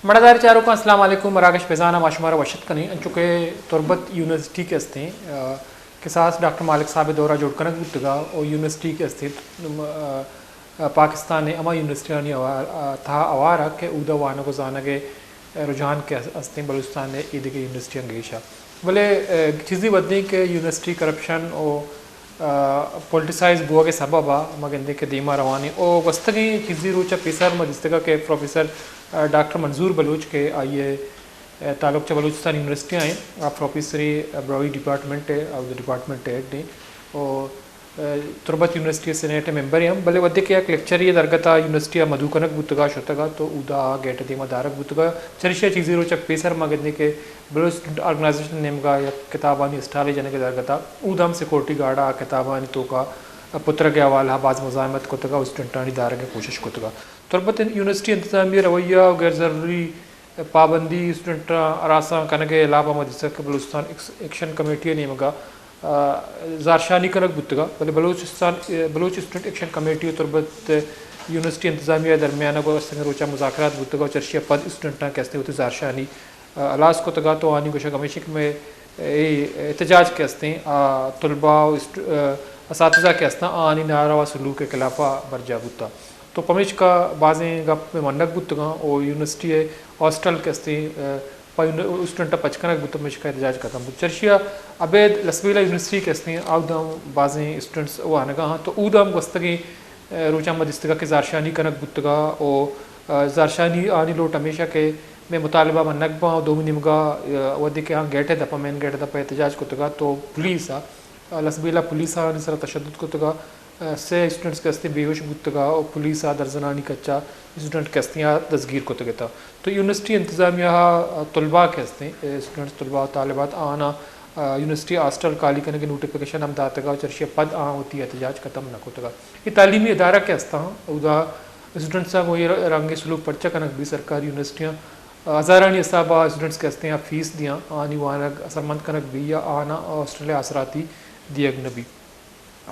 مڑادار چاروکاں، السلام علیکم۔ مراگش بزاناں ما شمارا وش اتک کنیں۔ انچو کہ تربت یونیورسٹی کہ استیں، آ، کساس ڈاکٹر مالک صاحب ءِ دورا جوڑ کنگ بوتگا، او یونیورسٹی کہ استیں، آ، آ، پاکستان ءِ ہما یونیورسٹیانی اوار، آ، تہا اوارا کہ اودا وانگ و زانگ ءِ رجحان کہ استیں بلوچستان ءِ ایدگہ یونیورسٹیاں گیشا۔ بلے، آ، چیزی ودیں کہ یونیورسٹی کرپشن و آ، پولیٹیسائز بوگ ءِ سبب ءَ ما گندیں کہ دیما روان ایں۔ او گوستگیں چیزی روچ ءَ پیسر ما دیستگا کہ پروفیسر، آ، ڈاکٹر منظور بلوچ کہ آئی ءِ، آ، تعلق چہ بلوچستان یونیورسٹی ءَ ایں، آ پروفیسرے، آ، براہوئی ڈیپارٹمنٹ ءِ، آ، اودا ڈیپارٹمنٹ ءِ ہیڈ ایں۔ او، آ، تربت یونیورسٹی ءِ سینیٹ ءِ ممبرے ہم، بلے وھدے کہ یک لیکچرے ءِ درگت ءَ یونیورسٹی ءَ مدعو کنگ بوتگا شتگا تو اودا آ گیٹ ءِ دیما دارگ بوتگا۔ چریشی ءَ چیزی روچ ءَ پیسر ما گندیں کہ بلوچ اسٹوڈنٹ آرگنائزیشن ءِ نیمگا یک کتابانی اسٹالے جنگ ءِ درگت ءَ اود ہم سیکورٹی گارڈ ءَ آ کتابانی توکا پترگ ءِ حوالہ ءَ باز مزاحمت کتگ ءُ اسٹوڈنٹانی دارگ ءِ کوشش کتگ۔ تربت یونیورسٹی انتظامیہ ءِ رویہ ءُ غیر ضروری پابندی، اسٹوڈنٹاں ہراساں کنگ ءِ ہلاپ ءَ ما دیستگ کہ بلوچستان ایکس-، ایکشن کمیٹی ءِ نیمگ ءَ، آ، زہرشانی کنگ بوتگ، بلے بلوچستان، بلوچ اسٹوڈنٹ ایکشن کمیٹی ءُ تربت یونیورسٹی انتظامیہ ءِ درمیان ءَ گوستگیں روچاں مذاکرات بوتگ ءُ چرشی ءَ پد اسٹوڈنٹاں کہ استیں وتی زہرشانی ءَ ہلاس کتگ ءَ تو آنی گوشگ ہمیش اِنت کہ مئے اے احتجاج کہ استیں، آ، طلباء ءُ اسٹ-، آ، اساتذہ کہ استاں، آنی ناروا سلوک ءِ خلاف ءَ برجاہ بوتگ۔ تو پمیشکا بازیں گپ مئے منگ بوتگاں ءُ یونیورسٹی ءِ ہاسٹل کہ استیں، آ، پہ یونی-، اسٹوڈنٹ ءَ پچ کنگ بوتگ، پمیشکا احتجاج ختم بوت۔ چرشی ءَ ابید لسبیلہ یونیورسٹی کہ استیں، اود ہم بازیں اسٹوڈنٹس وانگ ءَ اَنت، تو اود ہم گوستگیں روچاں ما دیستگ کہ زہرشانی کنگ بوتگ ءُ، آ، زہرشانی آنی لوٹ ہمیش اِنت کہ مئے مطالبہ منگ باں ءُ دومی نیمگ ءَ، آ، وھدے کہ آں گیٹ ءِ دپ ءَ، مین گیٹ ءِ دپ ءَ احتجاج کتگ تو پولیس ءَ، آ، لسبیلہ پولیس ءَ آنی سرا تشدد کتگ ءُ، آ، سے اسٹوڈنٹس کہ استیں بے ہوش بوتگ ءُ پولیس ءَ درزنانی کچ ءَ اسٹوڈنٹ کہ استیں آ دزگیر کتگ اتاں۔ تو یونیورسٹی انتظامیہ ءَ، آ، طلباء کہ استیں، آ، اسٹوڈنٹس، طلباء ءُ طالبات آناں، آ، یونیورسٹی ہاسٹل خالی کنگ ءِ نوٹیفکیشن ہم داتگ ءُ چرشی ءَ پد آں وتی احتجاج ختم نہ کتگ۔ اے تعلیمی ادارہ کہ استاں، اودا اسٹوڈنٹساں گوں اے رنگیں سلوک پرچہ کنگ بی؟ سرکاری یونیورسٹیاں ہزارانی حساب ءَ اسٹوڈنٹس کہ استیں آ فیس دیاں، آنی وانگ اثرمند کنگ بی یا آناں ہاسٹل ءِ آسراتی دیگ نہ بی؟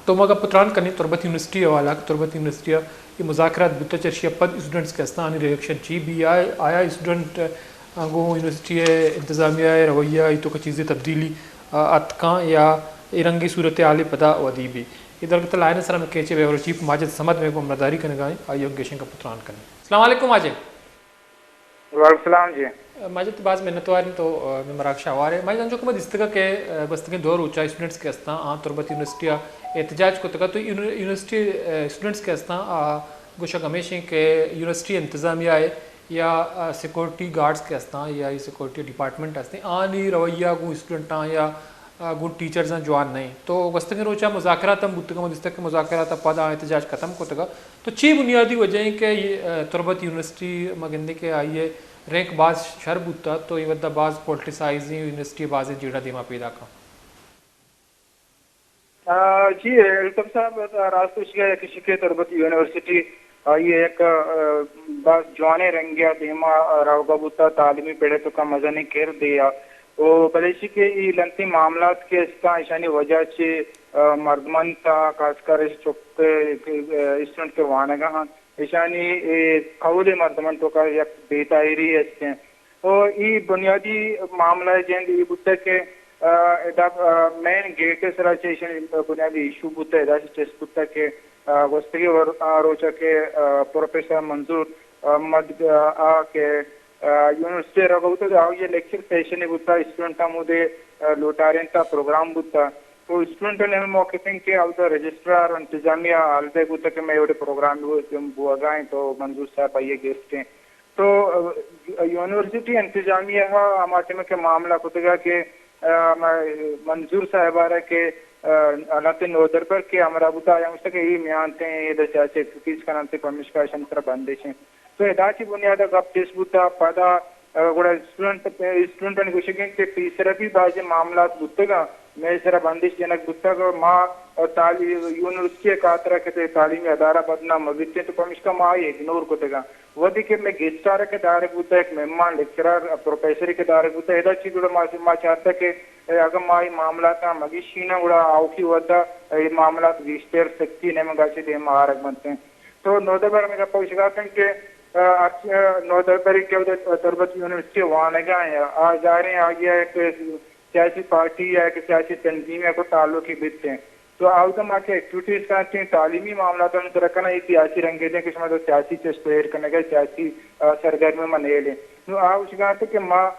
تو ما گپ ءُ تران کنیں تربت یونیورسٹی ءِ حوالہ کہ تربت یونیورسٹی ءَ اے مذاکرات بوتگ، چرشی ءَ پد اسٹوڈنٹس کہ استاں آنی ری ایکشن چی بی؟ آیا، آیا اسٹوڈنٹ گوں یونیورسٹی ءِ انتظامیہ ءِ رویہ ءِ توکا چیزے تبدیلی، آ، اتکاں یا اے رنگیں صورتحالے پدا ودی بی؟ اے درگت ءَ لائن ءِ سرا مئے کیچ ءِ بیورو چیف ماجد صمد مئے گوں ہمراہداری کنگ ءَ ایں، آئی ءَ گیشیں گپ ءُ تران کنیں۔ السلام علیکم ماجد۔ وعلیکم السلام جی۔ ماجد، باز منتوار ایں تو، آ، مئے مراگش ءَ ہوار ئے۔ ماجد، انچو کہ ما دیستگ کہ، آ، گوستگیں دو روچ ءَ اسٹوڈنٹس کہ استاں، آ تربت یونیورسٹی ءَ احتجاج کتگ تو یونی-، یونیورسٹی، آ، اسٹوڈنٹس کہ استاں، آ گوشگ ہمیش اِنت کہ یونیورسٹی انتظامیہ ءِ یا، آ، سیکورٹی گارڈز کہ استاں یا اے سیکورٹی ڈیپارٹمنٹ استیں، آنی رویہ گوں اسٹوڈنٹاں یا، آ، گوں ٹیچرزاں جوان نہ اِنت۔ تو گوستگیں روچ ءَ مذاکرات ہم بوتگ، ما دیستگ کہ مذاکرات ءَ پد آ احتجاج ختم کتگ۔ تو چی بنیادی وجہ اِنت کہ، آ، تربت یونیورسٹی ما گندیں کہ آئی ءِ رینک باز شر بوتگ، تو اے وھد ءَ باز پولیٹیسائزنگ، یونیورسٹی ءِ بازیں جیڑہ دیما پیداک اَنت؟ آ، جی، الطاف صاحب، راست گوشگ ءَ یک شکے تربت یونیورسٹی آئی ءِ یک، آ، باز جوانیں رنگے ءَ دیما، آ، روگا بوتگ، تعلیمی پڑ ءِ توکا مزنیں کردے ءَ۔ او بلے ایشی کہ اے لنتیں معاملات کہ استاں، ایشانی وجہ چہ، آ، مردماں تہا خاص کر چک، آ، اسٹوڈنٹ کہ وانگ ءَ اَنت، ایشانی اے قول ءِ مردمانی توکا یک بے تاہیری است اِنت۔ او اے بنیادی معاملہ ءِ جند اے بوتگ کہ، آ، ادا، آ، مین گیٹ ءِ سرا چہ ایشانی بنیادی ایشو بوتگ، ادا چہ چست بوتگ کہ، آ، گوستگیں ور-، آ، روچ ءَ کہ، آ، پروفیسر منظور احمد، آ، آ کہ، آ، یونیورسٹی ءَ روگ ءَ بوتگ، آئی ءِ لیکچر سیشنے بوتگ، اسٹوڈنٹ ہمودے، آ، لوٹارینتگ، پروگرام بوتگ۔ تو اسٹوڈنٹانی ہمے موقف اِنت کہ اودا رجسٹرار انتظامیہ ءَ ہال دئیگ بوتگ کہ مئے وڑیں پروگرامے بوگ ءَ اِنت، تو منظور صاحب آئی ءِ گیسٹ اِنت۔ تو، آ، یونیورسٹی انتظامیہ ءَ ہما ٹائم کہ معاملہ کتگ کہ، آ، منظور صاحب ءَ را کہ، آ، حالت نودربر کہ ہمراہ بوتگ، آیاں گوشتگ کہ اے میانتیں، اے دچا چہ ایکسکیوز کننت، پمیشکا ایشانی سرا بندش اِنت۔ تو ادا چہ بنیاد ءَ گپ چست بوتگ، پدا، آ، گڑا اسٹوڈنٹ، اسٹوڈنٹانی گوشگ اِنت کہ پیسرا بھی بازیں معاملات بوتگ اَنت، مئے سرا بندش جنگ بوتگ، ما، آ، تعلی-، یونیورسٹی ءِ خاطر ءَ کہ تعلیمی ادارہ بدنام مہ بیت اِنت، تو پمیشکا ما آئی ءَ اگنور کتگ اَنت۔ وھدے کہ مئے گیسٹ ءَ را کہ دارگ بوتگ، یک مہمان، لیکچرر، پروفیسرے کہ دارگ بوتگ، ادا چہ گڑا ما، ما چارتگ کہ اگاں ما اے معاملاتاں مہ گیشیناں، گڑا آؤکیں وھد ءَ اے معاملات گیشتر سختی ءِ نیمگ ءَ چہ دیما آرگ بنت اَنت۔ تو نودربر ہمے گپ ءَ گوشگ ءَ اَت کہ، آ، ہرچ، آ، نودربر کہ اودا تربت یونیورسٹی وانگا ایں، آ ظاہریں آئی ءَ یک سیاسی پارٹی یا یک سیاسی تنظیمے ءَ گوں تعلقے بیت ایں۔ تو اودا ما کہ ایکٹیویٹیز کنت ایں، تعلیمی معاملاتانی سرا کناں، اے سیاسی رنگے دیں کہ شما تو سیاسی چست و ایر کنگ ءَ، سیاسی، آ، سرگرمی ما نیل ایں۔ نوں آ گوشگ ءَ اَنت کہ ما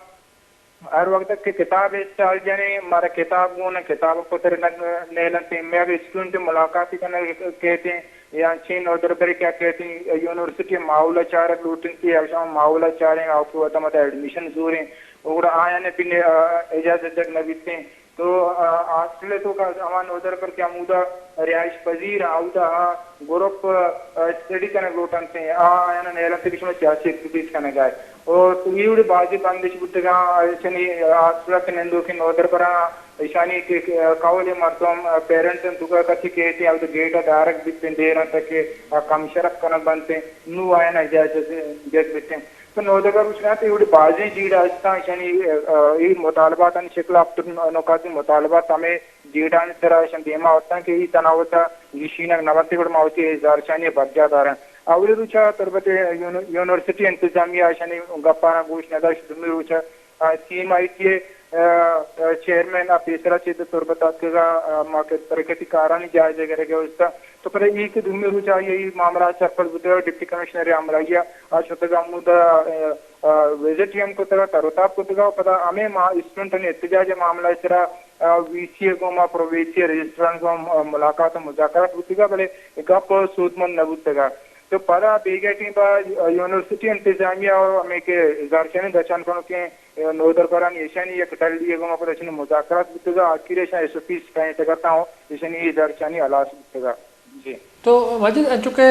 ہر وقت کہ کتاب اسٹال جنیں، مارا کتاب گون، کتاب پتر نہ نیلنت۔ مئے اگہ اسٹوڈنٹ ملاقات کنگ کیت ایں یا چین نودربرے کیا کیت ایں، یونیورسٹی ماحول چارگ لوٹنت، یا شما ماحول چاریں، آؤکہ وتا متا ایڈمیشن زوریں، گڑا آیان بن، آ، اجازت دگ نہ بیت ایں۔ تو، آ، ہاسٹل تو کا ہما نودربر کہ ہمودا رہائش پذیر، اودا آ گروپ، آ، اسٹڈی کنگ لوٹنت، آ آیان نیلنت کہ شما سیاسی ایکٹیویٹیز کنگ ءَ۔ او تو اے وڑیں بازیں بندش بوتگاں، ایشانی ہاسٹل کہ نندوکیں نودربراں، ایشانی کہ، کہ قول مردم، پیرنٹس انت، تو کسی کیت ایں، او تو گیٹ ءَ دارگ بیت ایں، دیر انت کہ کم شرف کنگ بنت ایں، نوں آیان اجازت دیگ بیت ایں۔ تو نودربر گوشگ ءَ اَنت، اے وڑیں بازیں جیڑہ ہستاں، ایشانی، آ، اے مطالباتانی شکل ءَ اپتر نکاتی مطالبات ہمے جیڑھانی سرا ایشاں دیما آورتاں کہ اے تناوت ءَ گیشینگ نہ بنت، گڑا ما وتی اے زہرشانی ءَ برجاہ داراں۔ اولی روچ ءَ تربت یونی-، یونیورسٹی انتظامیہ ایشانی گپاں گوش نہ داشت، دومی روچ ءَ، آ، سی ایم آئی ٹی ءِ، آ، آ، چیئرمین ءَ پیسرا چہ تربت ءَ اتکگ ءَ، آ، ما کہ ترقیتی کارانی جائزہ گرگ ءِ واستہ۔ تو پدا اے کہ دومی روچ ءَ آئی ءَ اے معاملہ ءَ سرپد بوتگ ءَ ڈپٹی کمشنر امرائی ءَ آ شتگ ءَ ہمودا، آ، آ، وزٹ ہم کتگ ءَ، تر و تاب کتگ ءَ، پدا ہمے ما اسٹوڈنٹانی احتجاج ءِ معاملہ ءِ سرا، آ، وی سی ءِ گوما، پرو وی سی ءِ رجسٹران گوما، آ، ملاقات ءُ مذاکرات بوتگ ءَ، بلے گپ سودمند نہ بوتگ ءَ۔ تو پدا بیگاہ ٹیم با یونیورسٹی انتظامیہ ءُ ہمے کہ زہرشانی درشان کنوکیں، آ، نودربرانی ایشانی یک ڈلی ءِ گوما پدا ایشانی مذاکرات بوتگ ءَ، آخر ایشاں ایس او پیز پہنتگ ءَ تاں ایشانی اے زہرشانی ہلاس بوتگ ءَ۔ جی۔ تو مجید، انچو کہ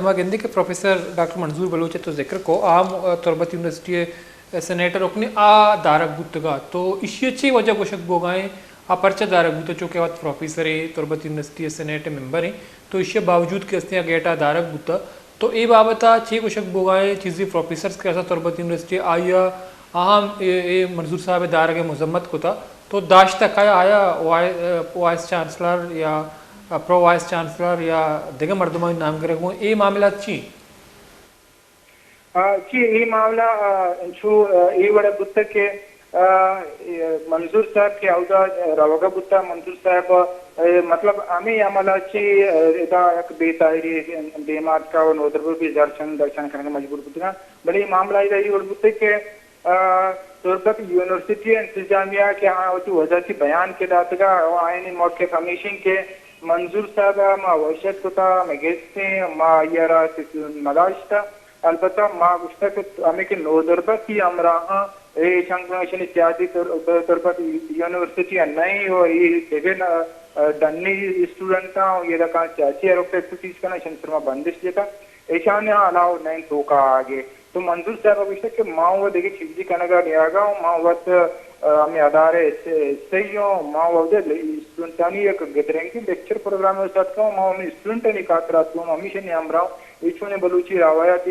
ما گندیں کہ پروفیسر ڈاکٹر منظور بلوچ ءَ تو ذکر کو، آ ہم تربت یونیورسٹی ءِ سینیٹ ءِ رکنے، آ دارگ بوتگ ءَ، تو ایشی ءَ چے وجہ گوشگ بوگ ءَ ایں؟ آ پرچہ دارگ بوتگ؟ چونکہ وت پروفیسرے، تربت یونیورسٹی ءِ سینیٹ ءِ ممبر ایں، تو ایشی ءَ باوجود کہ استیں آ گیٹ ءَ دارگ بوتگ، تو اے بابت ءَ چے گوشگ بوگ ءَ ایں؟ چیزے پروفیسرز کہ استاں تربت یونیورسٹی ءِ، آئی ءَ، آ ہم اے، اے منظور صاحب ءِ دارگ ءِ مذمت کتگ، تو داشتگ کہ آیا وائ-، وائس چانسلر یا پرو وائس چانسلر یا دگہ مردمانی نام گرگ بوت، اے معاملات چی ایں؟ آ، چی اے معاملہ، آ، انچو، آ، اے وڑ بوتگ کہ، آ، اے منظور صاحب کہ اودا روگا بوتا، منظور صاحب، آ، مطلب ہمیں عملہ چی، آ، ادا یک بے تاہیری دیما اتکا و نودربر بھی زہرشان درشان کنگا مجبور بوتگا۔ بلے اے معاملہ ادا اے وڑ بوتگ کہ، آ، تربت یونیورسٹی انتظامیہ کہ آ وتی وجہ چی بیان کہ داتگا و آئینی موقف ہمیشن کہ منظور صاحب ءَ ما وش اتک کتا، مئے گیسٹ ایں، ما آئی ءَ را سکیور نہ داشتہ۔ البتہ ما گوشتہ کہ ہمے کہ نودربر ءِ ہمراہاں، اے چنگ ایشانی سیادی تر-، تربت یونیورسٹی ءَ نہ ایں و اے دگہ ن-، ڈنی اسٹوڈنٹ آں، اے دکان سیاسی آروپ ایکٹیویٹیز کناں، ایشانی سر ما بندش دیتا۔ ایشانی علاوہ نہ ایں توکا آگے۔ تو منظور صاحب ءَ گوشتگ کہ ما وت دگہ چیزے کنگ ءَ نیاگا اوں، ما وت، آ، ہمے ادارہ ءِ حصہ، حصہ اوں، ما وت اسٹوڈنٹانی یک گیدرنگی لیکچر پروگرام ءَ اتکا اوں، ما ہمے اسٹوڈنٹانی خاطر اتکا اوں، ہمیشانی ہمراہ اوں۔ اے چونیں بلوچی روایات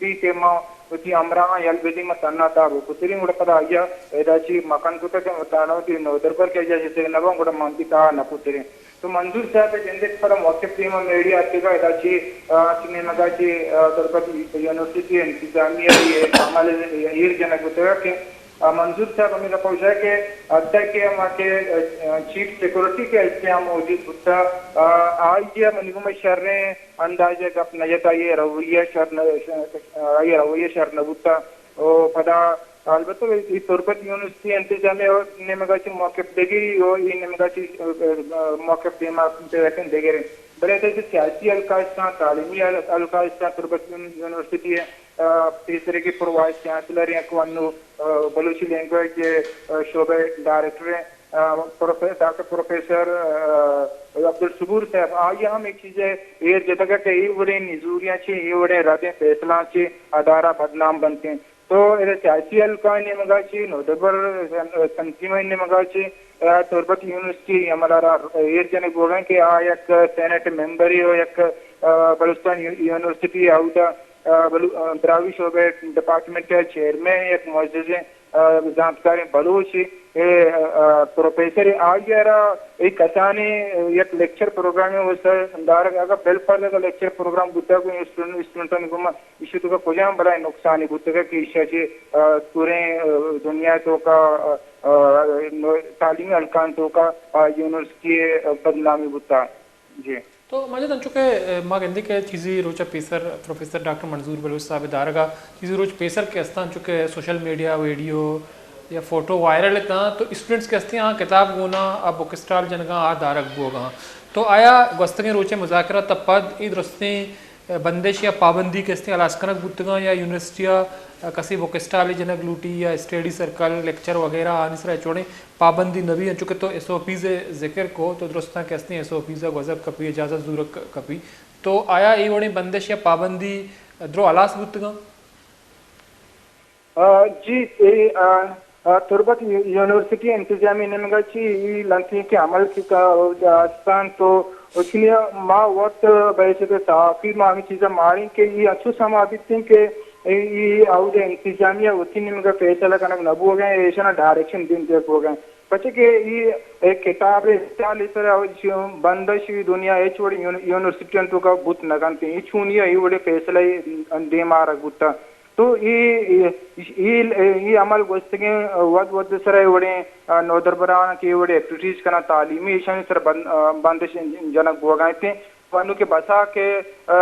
بیت کہ ما وتی ہمراہاں یل بدیں، ما تھنا تہا بکتریں، گڑا پدا آئی ءَ ادا چی مکن کتگ کہ تھنا وتی نودربر کہ اجازت نہ باں، گڑا ما وتی تہا نہ کتریں۔ تو منظور صاحب ءِ جندے پدا موقف دیما میڈیا اتکگا، ادا چی، آ، چی نیمگا چی، آ، تربت یونیورسٹی انتظامیہ ءِ عمل ایر جنگ بوتگا کہ، آ، منظور صاحب ہمے گپا گوشا کہ حتی کہ ہما کہ، آ، چیف سیکورٹی کہ استعمال موجود بوتا، آ، آئی ءَ منی گوما شریں اندازے گپ نہ جتا، آئی ءِ رویہ شر نہ، آئی ءِ رویہ شر نہ بوتا۔ و پدا البتہ اے تربت یونیورسٹی انتظامیہ نیمگا چی موقف دگری و اے نیمگا چی، آ، آ، موقف دیما پیوکن دگریں۔ بلے ادا چی سیاسی حلقہ استاں، تعلیمی حل-، حلقہ استاں، تربت یون-، یونیورسٹی ءِ، آ، پیسریگیں پرو وائس چانسلر یک و انو، آ، بلوچی لینگویج ءِ، آ، شعبہ ءِ ڈائریکٹر ءِ، آ، پروفے-، ڈاکٹر پروفیسر، آ، عبدالصبور صاحب، آئی ءَ ہم اے چیز ءَ ایر جتگ کہ اے وڑیں نزوریاں چی، اے وڑیں ردیں فیصلہاں چی ادارہ بدنام بنت انت۔ تو ادا سیاسی حلقہ ءِ نیمگا چی، نودربر تنظیم ءِ نیمگا چی، آ، تربت یونیورسٹی عمل ءَ را ایر جنگ بوگ ءَ کہ آ یک سینیٹ ممبرے و یک، آ، بلوچستان یو-، یونیورسٹی اودا، آ، بلو-، آ، براہوئی شعبہ ڈپارٹمنٹ ءِ چیئرمین، یک معززیں، آ، زانتکاریں بلوچے۔ اے، آ، پروفیسر آئی ءَ را اے کسانیں یک لیکچر پروگرامے واسطہ دارگ، اگاں بالفرض اگاں لیکچر پروگرام بوتگ، اسٹوڈنٹ، اسٹوڈنٹانی گوما ایشی توکا کجام بلائیں نقصانے بوتگ کہ ایشی ءَ چہ، آ، پوریں، آ، دنیا توکا، آ، آ، تعلیمی حلقان توکا، آ، یونیورسٹی ءِ بدنامی بوتا؟ جی۔ تو مجید، انچو کہ، اے، ما گندیں کہ چیزی روچ ءَ پیسر پروفیسر ڈاکٹر منظور بلوچ صاحب ءِ دارگ ءَ چیزی روچ پیسر کہ استاں، انچو کہ سوشل میڈیا ویڈیو یا فوٹو وائرل اتاں، تو اسٹوڈنٹس کہ استیں آ کتاب گونا، آ بک اسٹال جنگاں، آ دارگ بوگاں۔ تو آیا گوستگیں روچ ءِ مذاکرات ءَ پد اے درستیں، اے، بندش یا پابندی کہ استیں ہلاس کنگ بوتگاں یا یونیورسٹی ءَ کسی بک اسٹالے جنگ لوٹی یا اسٹڈی سرکل، لیکچر وغیرہ آنی سرا چوڑیں پابندی نہ بی، انچو کہ تو ایس او پیز ءِ ذکر کو، تو درستاں کہ استیں ایس او پیز ءَ گوزگ کپی، اجازت زورگ کپی۔ تو آیا اے وڑیں بندش یا پابندی درو ہلاس بوتگاں؟ آ، جی، اے، آ، آ، تربت یو-، یونیورسٹی انتظامی نیمگا چی ای لنٹی کہ عمل کی کا استان تو اچنی ما وقت بحیثیت صحافی ما ہمیں چیزا ماریں کہ ای اچھو سما بیتیں کہ ای، ای آؤ دے انتظامیہ وتی نیمگا فیصلہ کنگ نہ بوگا، ایشانا ڈائریکشن دین دے بوگا۔ پچے کہ ای ایک کتاب اسٹال سر بندش ای دنیا ایچ وڑی یون-، یونیورسٹی انتو کا بوت نہ کنتے، ای چونی ای وڑے فیصلہ ای دیما رکھ بوتا۔ تو ای، ای، ای، ای عمل گوستگیں ود ود سر ای وڑے، آ، نودربران کہ ای وڑے ایکٹیویٹیز کنا تعلیمی ایشانی سر بند-، آ، بندش جنک بوگا انتے۔ و انو کہ بسا کہ، آ،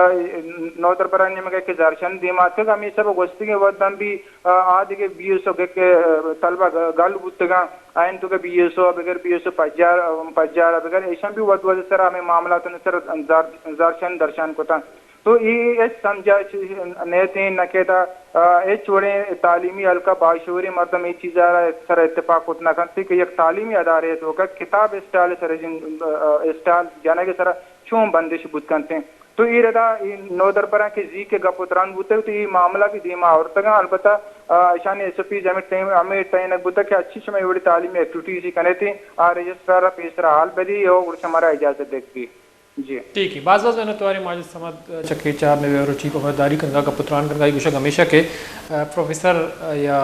نودربرانی نیمگا کہ زرشن دیما اتگ، ہمے سبب گوستگیں وھداں بھی، آ، آ دگہ بی ایس او کہ، کہ، آ، طلبہ گ-، گل بوتگاں، آئین تو کہ بی ایس او بگر، بی ایس او پجار، آ، پجار بگر، ایشاں بھی وھد وھد سرا ہمے معاملات سر زر-، زرشن درشان کتاں۔ تو ای ہچ سمجھا چ-، نیتیں نہ کہ دا، آ، ہچ وڑیں تعلیمی حلقہ باشعوری مردم ای چیزا را سر اتفاق کت نہ کنت کہ یک تعلیمی ادارے توکا کتاب اسٹال سر جن-، آ، اسٹال جنگ سر چون بندش بوت کنت انت۔ تو اے ردا اے نودربراں کہ زی کہ گپ و تران بوتگ تو اے معاملہ بھی دیما آورتگاں۔ البتہ، آ، اشانی ایس او پیز ہمے ٹائم، ہمے ٹائم بوتگ کہ اچھی شما اے وڑی تعلیمی ایکٹیویٹیز کنیت، آ رجسٹرار ء پیسرا حال بدی او گڑا شمارا اجازت دیگ بی۔ جی۔ ٹھیک ہے، باز باز منت واریں ماجد صمد چکے چار میں ویور چیف خبرداری کنگا گپ و تران کنگا۔ اے گوشگ ہمیشہ کہ، آ، پروفیسر، آ، یا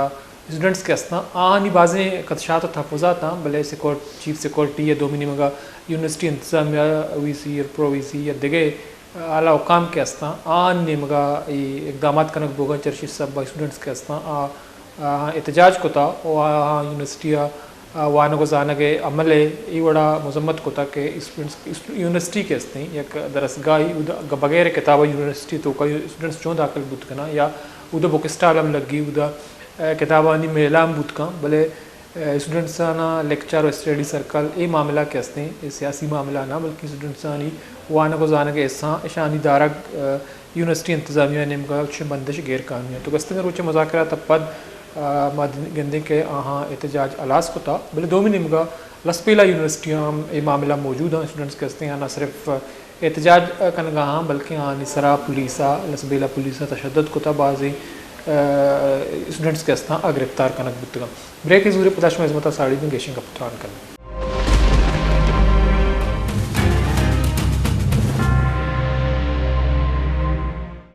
اسٹوڈنٹس کہ استاں، آہانی بازیں خدشات و تحفظات آں، بلے سیکور-، چیف سیکورٹی یا دومی نیمگا یونیورسٹی انتظامیہ، وی سی یا پرو وی سی یا دگہ اعلی حکام کہ استاں، آہانی نیمگا اے اقدامات کنگ بوگاں، چرشی سبا اسٹوڈنٹس کہ استاں، آ، آہاں احتجاج کتا و آہاں یونیورسٹی ء، آ، وانگ و زانگ ء عمل ء اے وڑا مذمت کتا کہ اسٹوڈنٹس، اسٹ-، یونیورسٹی کہ استیں یک درسگاہی، اودا بغیر کتاب یونیورسٹی توکا اسٹوڈنٹس چون داخل بوت کناں یا اودا بک اسٹال ہم لگی، اودا، آ، کتابانی میلہ ہم بوت کن، بلے، آ، اسٹوڈنٹسانا لیکچر و اسٹڈی سرکل اے معاملہ کہ استیں، اے سیاسی معاملہ نہ، بلکہ اسٹوڈنٹسانی وانگ و زانگ ء حصہ، اشانی دارگ، آ، یونیورسٹی انتظامیہ ء نیمگا چہ بندش غیر قانونی انت۔ تو گستگیں روچ ء مذاکرات ء پد، آ، ما گندیں کہ آہاں احتجاج ہلاس کتا، بلے دومی نیمگا لسبیلہ یونیورسٹی ء ہم اے معاملہ موجود انت، اسٹوڈنٹس کہ استیں آہاں نہ صرف احتجاج کنگا ہاں، بلکہ آہانی سرا پولیس ء، لسبیلہ پولیس ء تشدد کتا، بازیں، آ، اسٹوڈنٹس کہ استاں آ گرفتار کنگ بوتگاں۔ بریک ء زورے پدا شما ہزمت ء ساڑی دیں، گیشیں گپ تران کنیں۔